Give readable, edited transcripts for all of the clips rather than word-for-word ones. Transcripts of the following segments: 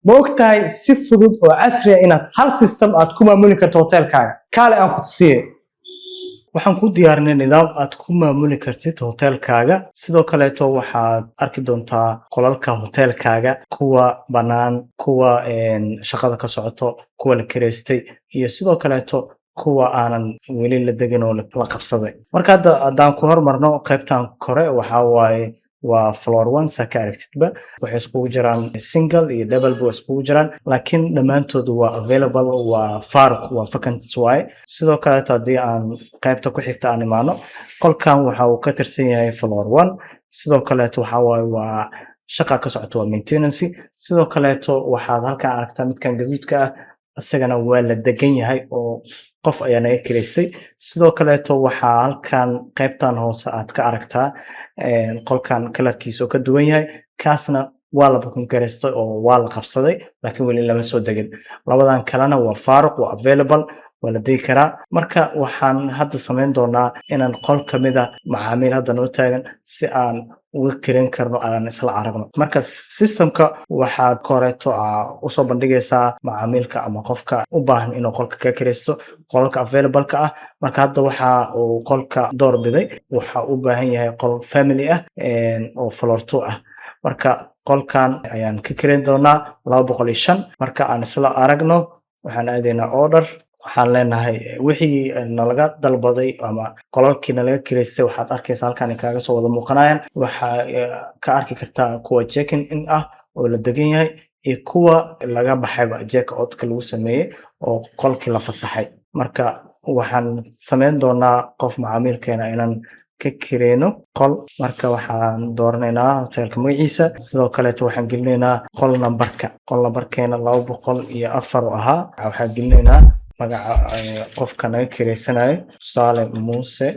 Ma og tahay si fudud oo casri ah inaad hal system aad ku maamuli karto hotelkaaga? Kaale aan ku tusiye. Waxaan ku diyaarinay nidaam aad ku maamuli kartid hotelkaaga. Sidoo kaleeto waxaad arki doontaa qolalka hotelkaaga, kuwa bannaan, kuwa shaqada ka socoto, kuwa la kireystay iyo sidoo kaleeto kuwa aanan weli la degin oo la qabsaday. Marka hadda haddaan ku hormarno qaybtan kore, waxaa waaye waa floor one. Saa ka aragtidba, waxay iskugu jiraan single iyo double ba iskugu jiraan, laakiin dhammaantood waa available, waa faaruq, waa vacant waaye. Sidoo kaleeto haddii aan qaybta ku xigta aan imaano, qolkan waxa uu ka tirsan yahay floor one. Sidoo kaleeto waxa waaye waa shaqa ka socoto, waa maintenance. Sidoo kaleeto waxaad halkan aragtaa midkan gaduudka ah, isagana waa la degan yahay oo qof ayaa naga kireystay. Sidoo kaleeto waxaa halkan qaybtan hoose aad ka aragtaa qolkan kalarkiisa oo ka duwan yahay, kaasna waa la booking gareystay oo waa la qabsaday, laakiin weli lama soo degin. Labadan kalena waa faaruq, waa available, waa la degi karaa. Marka waxaan hadda samayn doonaa inaan qol kamida macaamiil hadda noo taagan si aan uga kiran karno aan isla aragno. Marka systemka waxaad koreeto usoo bandhigaysaa macaamiilka ama qofka u baahan inuu qolka ka kiraysto qolalka available-ka ah. Marka hadda waxa uu qolka door biday, waxa u baahan yahay qol family ah oo floor two ah. Marka qolkan ayaan ka kiran doonaa 205. Marka aan isla aragno, waxaan aadaynaa order, waxaan leenahay wixii nalaga dalbaday ama qolalkii nalaga kireystay. Waxaad arkaysaa halkan ay kaaga soo wada muuqanayaan. Waxaa ka arki kartaa kuwa checking in ah oo la degan yahay iyo kuwa laga baxayba, check outka lagu sameeyey oo qolkii la fasaxay. Marka waxaan samayn doonaa qof macaamiilkeena inaan ka kireyno qol. Marka waxaan dooranaynaa hotelka magaciisa. Sidoo kaleeto waxaan gelinaynaa qol nambarka. Qol nambarkeena 204 u ahaa. Waxaan gelinaynaa magaca qofka naga kireysanayo, tusaale Muuse.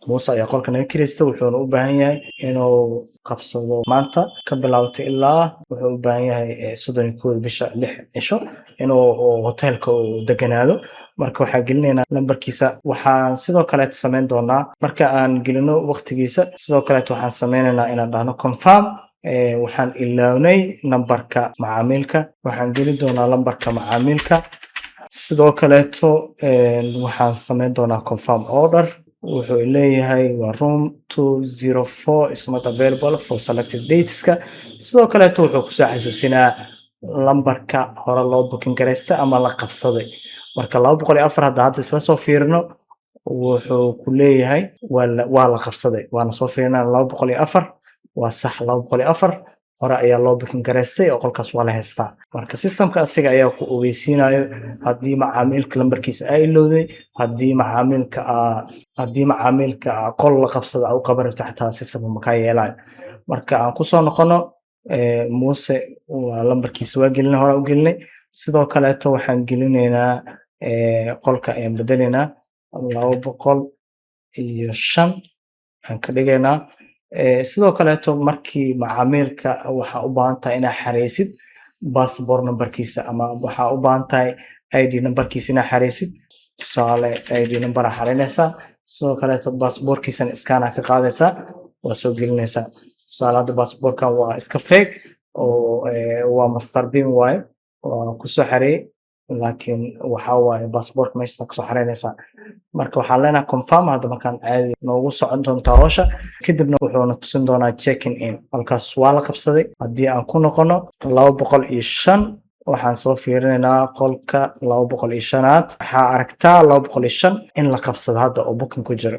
Muuse ayaa qolka naga kireysta, wuxuuna u baahan yahay inuu qabsado maanta ka bilaabato ilaa wuxuu u baahan yahay 31-da bisha, 6 cisho inuu hotelka uu deganaado. Marka waxaan gelinaynaa lambarkiisa. Waxaan sidoo kaleeto samayn doonaa, marka aan gelino waqtigiisa, sidoo kaleeto waxaan sameynaynaa inaan dhahno confirm. Waxaan ilaawnay nambarka macaamiilka. Waxaan geli doonaa lambarka macaamiilka. Sidoo kaleeto waxaan samayn doonaa confirm order. Wuxuu leeyahay waa room 204 is not available for selected dateska. Sidoo kaleeto wuxuu kusoo xasuusinaa lambarka hore loo booking garaysta ama la qabsaday. Marka 204 hadda isla soo fiirino, wuxuu ku leeyahay waa la qabsaday. Waana soo fiirinaa, 204 waa sax. 204 hore ayaa loo booking garaystay oo qolkaas waa la haystaa. Marka systemka asiga ayaa ku ogeysiinayo haddii macaamiilka lambarkiisa aa ilowday, haddii macaamiilka qol la qabsada u qaban rabto, xataa systemka makaa yeelayo. Marka aan kusoo noqono, Muuse waa lambarkiisa waa gelinay, hore u gelinay. Sidoo kaleeto waxaan gelinaynaa qolka ayaan bedelaynaa, 205 aan ka dhigaynaa. Sidoo kaleeto markii macaamiilka waxaa u baahan tahay inaad xareysid passport numberkiisa ama waxaa u baahan tahay ID numberkiisa inaad xareysid. Tusaale, ID number aa xareynaysaa. Sidoo kaleeto passportkiisana scan aa ka qaadaysaa, waa soo gelinaysaa. Tusaale, hadda passportkan waa iska fake oo waa master bin waaye, waa kusoo xareeyey, laakiin waxaa waaye baasaboorka meeshaas kasoo xareynaysaa. Marka waxaan leenahay confirm. Hadda markaan caadi noogu socon doontaa howsha. Kadibna wuxuuna tusin doonaa checking in, halkaas waa la qabsaday. Haddii aan ku noqono 205, waxaan soo fiirinaynaa qolka 205-aad. Waxaa aragtaa 205 in la qabsado hadda oo booking ku jiro.